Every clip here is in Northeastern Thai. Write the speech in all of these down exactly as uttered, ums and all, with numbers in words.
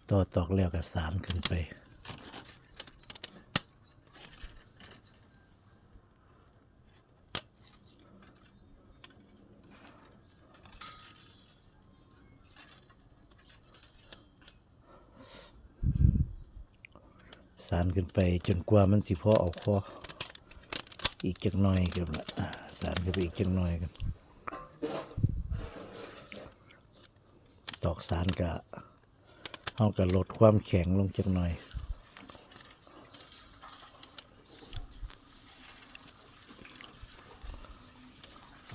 ต่อตอกแล้วก็สานขึ้นไป สานขึ้นไปจนกว่ามันสิพอเอาคอ อีกจักหน่อยครับ สานขึ้นไปอีกจักหน่อยครับ ตอกสานกะ เฮาก็ลดความแข็งลงจักหน่อย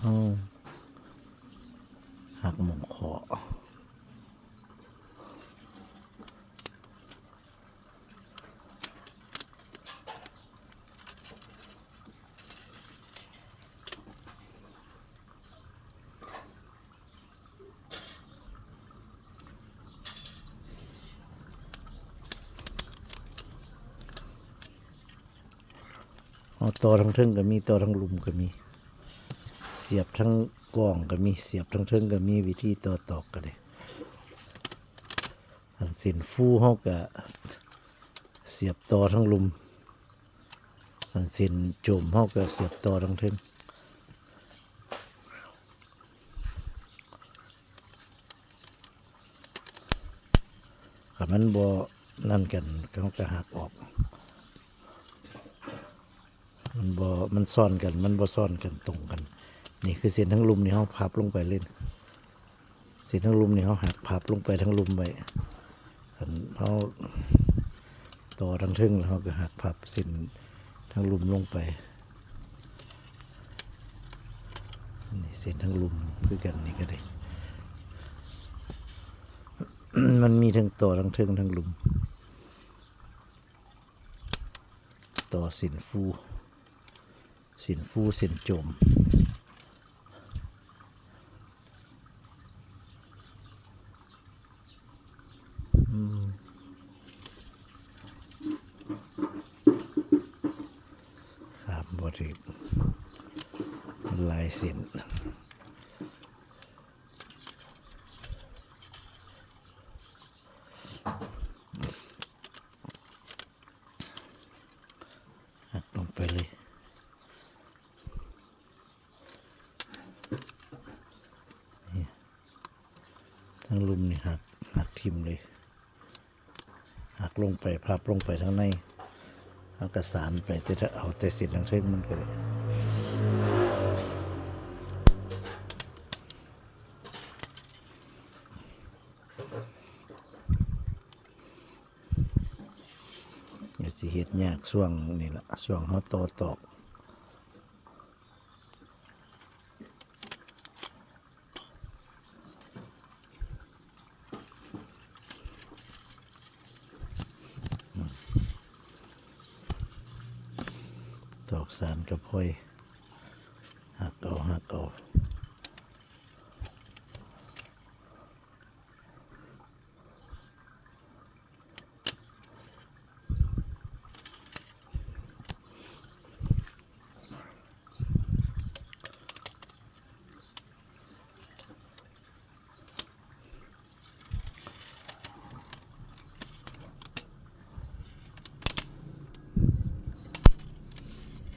อืม หักหม่องข้อ เอาต่อทั้งเทิงก็มี ต่อทั้งลุ่มก็มี เสียบทั้งก้องก็มี เสียบทั้งเทิงก็มี วิธีต่อตอกก็ได้ อันเส้นฟูเฮาก็เสียบต่อทั้งลุ่ม อันเส้นโจมเฮาก็เสียบต่อทั้งเทิง ถ้ามันบ่นั่นกัน เฮาก็หักออก มันบ่ มันซ้อนกัน มันบ่ซ้อนกันตรงกัน นี่คือเส้นทั้งลุ่มนี่เฮาพับลงไปเลย เส้นทั้งลุ่มนี่เฮาหักพับลงไปทั้งลุ่มไว้ คันเฮาต่อทั้งเทิงแล้วเฮาก็หักพับเส้นทั้งลุ่มลงไป นี่เส้นทั้งลุ่มคือกันนี่ก็ได้ มันมีทั้งต่อทั้งเทิงทั้งลุ่ม ต่อเส้นฟู เส้นฟู เส้นโจม อืม ข้ามบ่ถืก มันหลายเส้น หักลงไปเลย นี่ ทั้งลุ่มนี่หัก หักทิ่มเลย หักลงไป พับลงไปทางใน เอากระสานไป แต่ถ้าเอาแต่เส้นทางเทิงมันก็ได้ ก็สิเฮ็ดยากช่วงนี่ล่ะ ช่วงเฮาต่อตอก ตอกสานกะพร้อย หักเอา หักเอา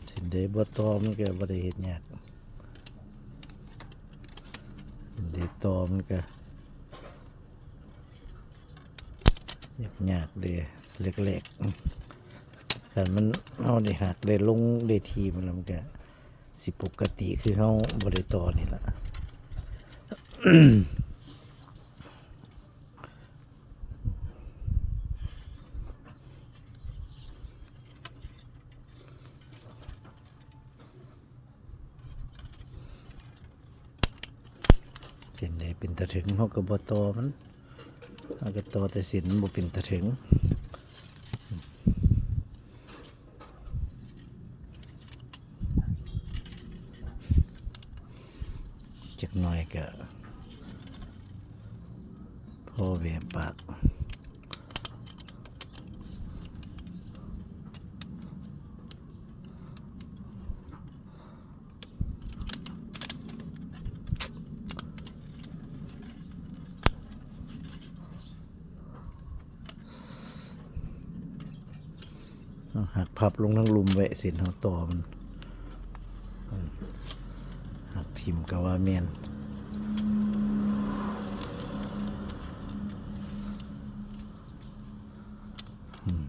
เส้นใดบ่ต่อมันก็บ่ได้เฮ็ดยาก เส้นใดต่อมันก็ยากๆเด้ เล็กๆ คันมัน เฮาได้หักได้ลงได้ที่มันแล้วมันก็สิปกติคือเฮาบ่ได้ต่อนี่ล่ะ เส้นใดเป็นตาเถิงเฮาก็บ่ต่อมัน เฮาก็ต่อแต่เส้นมันบ่เป็นตาเถิง จักหน่อยก็พอแหวะปาก เ หากพับลงทั้งลุ่มไว้เส้นเฮาต่อมัน อืม หากถิ่มก็ว่าแม่น อืม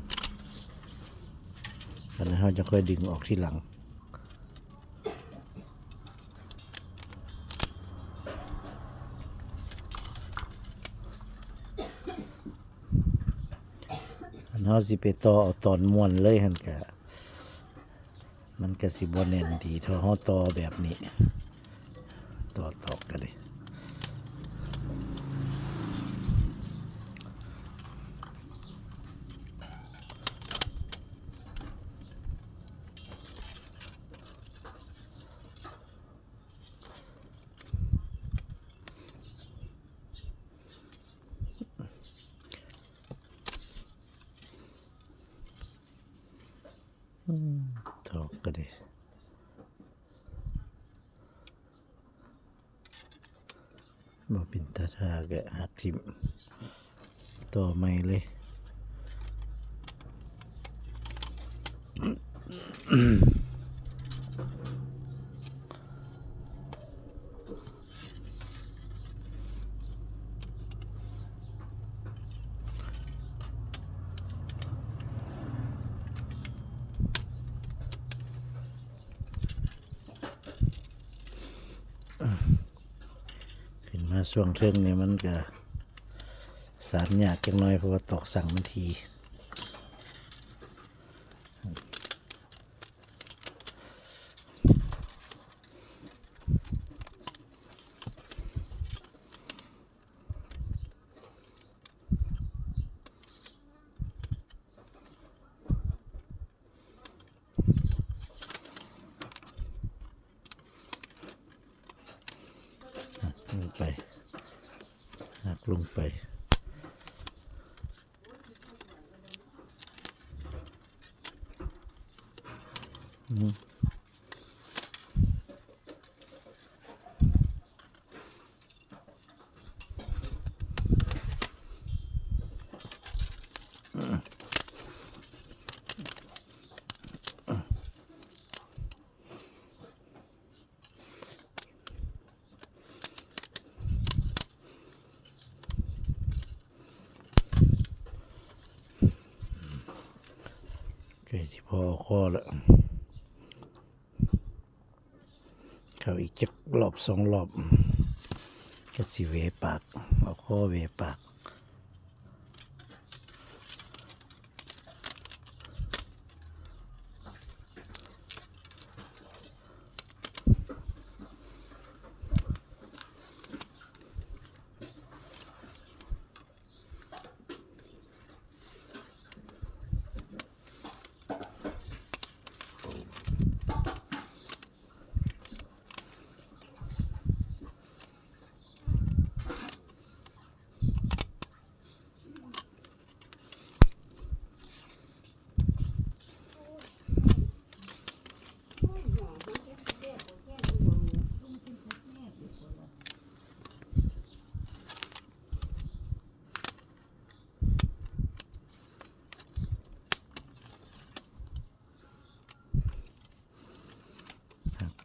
อันนั้นเฮาจะค่อยดึงออกทีหลัง อันเฮาสิไปต่อเอาตอนม่วนเลยหั่นกะ มันกะสิบ่แน่นดีเท่าเฮาต่อแบบนี้ ต่อตอกกันเลย อืม ตอกกันเลย บ่เป็นตาท่าก็หักถิ่ม ต่อใหม่เลย ขึ้นมาช่วงเทิงนี่มันก็สานยากจักหน่อย เพราะว่าตอกสั่งมันถี่ หักลงไป หักลงไป อืม ใกล้สิพอคอแล้ว เข้าอีกจักรอบสองรอบ ก็สิเวปาก เอาคอเวปาก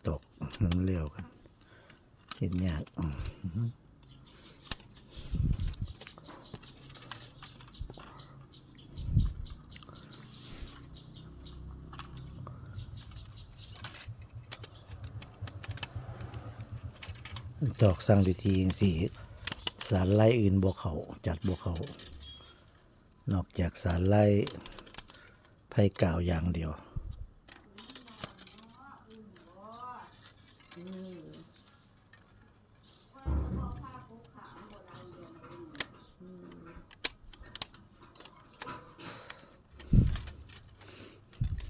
ตอกมันเร็วกัน เห็นยาก ตอกสั่งดีๆจังซี้ สาลายอื่นบ่เข้า จัดบ่เข้า นอกจากสาลายไผ่กาวอย่างเดียว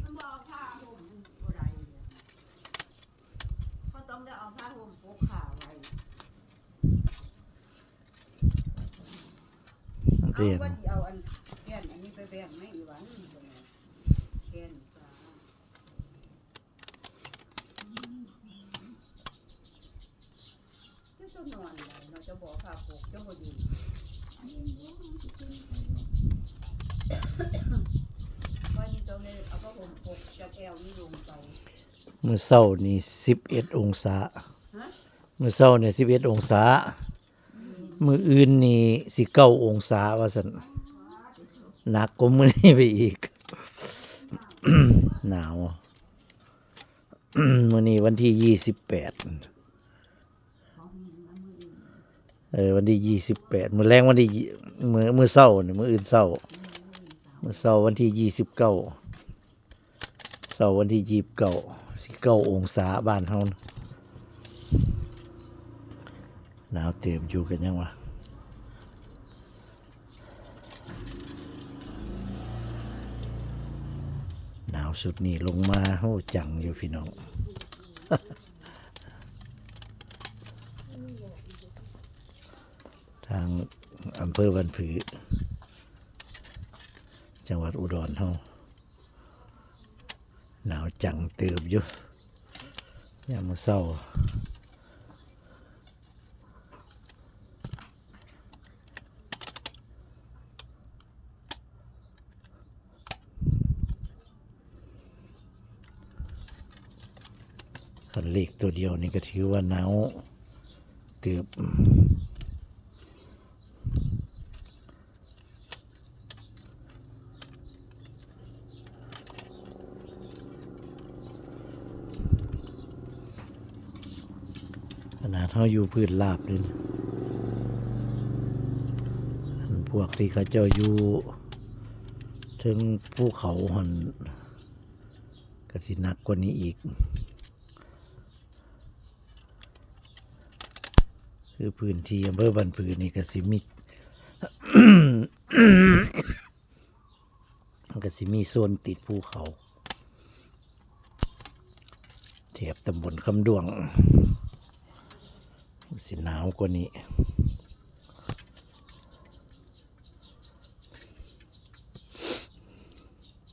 มันบ่เอาผ้าห่มบ่ได้เลย ก็ต้องได้เอาผ้าห่มปกขาไว้ เอา เปลี่ยน ว่าสิเอาอันแก่นอันนี้ไปแบ่งแม่อีหวัน แก่นปลา เจ้าตัวนอนไหนเนาะ เจ้าบอกผ้าปก เจ้าบ่ยืน อันนี้มันสิเป็นไปบ่ เอ มื้อเช้านี่สิบเอ็ดองศา มื้อเช้านี่สิบเอ็ดองศา มื้ออื่นนี่สิเก้าองศาว่าซั่น หนักกว่ามื้อนี้ไปอีก หนาว มื้อนี้วันที่ยี่สิบแปด เออ วันที่ยี่สิบแปด มื้อแลงวันที่ยี่ มื้อ มื้อเช้านี่ มื้ออื่นเช้า มื้อเช้าวันที่ยี่สิบเก้า เช้าวันที่ยี่สิบเก้า สิเก้าองศาบ้านเฮา หนาวเติบอยู่กันยังวะ หนาวสุดนี่ลงมา โอ้ จังอยู่พี่น้อง ทางอำเภอบ้านผือ จังหวัดอุดรเฮา หนาวจังเติบอยู่ ยามมื้อเช้า คันเลขตัวเดียวนี่ก็ถือว่าหนาวเติบ ขนาดเฮาอยู่พื้นราบเลยนะ อันพวกที่เขาเจ้าอยู่เทิงภูเขาหั่น ก็สิหนักกว่านี้อีก คือพื้นที่อำเภอบ้านผือนี่ก็สิมี มันก็สิมีโซนติดภูเขา แถบตำบลคำด้วง สิหนาวกว่านี้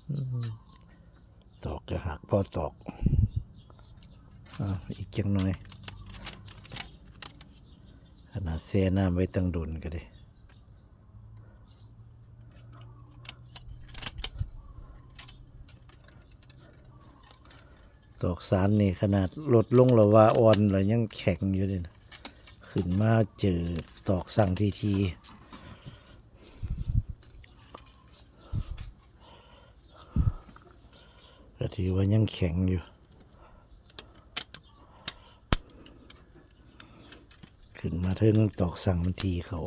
อืม ตอกก็หักพอตอก อ่ะ อีกจังหน่อย ขนาดแช่น้ำไว้ตั้งโดนก็ได้ ตอกสานนี่ขนาดลดลงแล้วว่าอ่อนแล้วยังแข็งอยู่เลยนะ ขึ้นมาเจอตอกสั่งทีที ก็ถือว่ายังแข็งอยู่ ขึ้นมาเทิงตอกสั่งมันทีเขา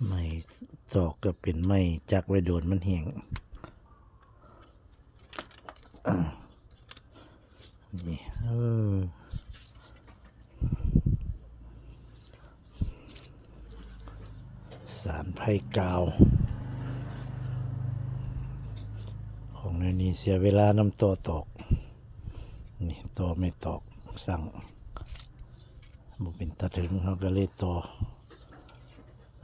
ไม้ตอกก็เป็นไม้จักไว้โดนมันแห้ง อ่า นี่ เออ สานไพกาว ของในนี้เสียเวลานำต่อตอก นี่ต่อไม่ตอกสั่ง บ่เป็นตาถึง เขาก็เลยต่อ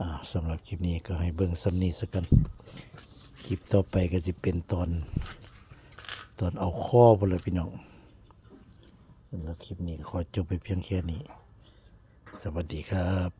อ่า สำหรับคลิปนี้ก็ให้เบิ่งส่ำนี้ซะกัน คลิปต่อไปก็สิเป็นตอน ตอนเอาคอพุ้นล่ะพี่น้อง สำหรับคลิปนี้ขอจบไปเพียงแค่นี้ สวัสดีครับ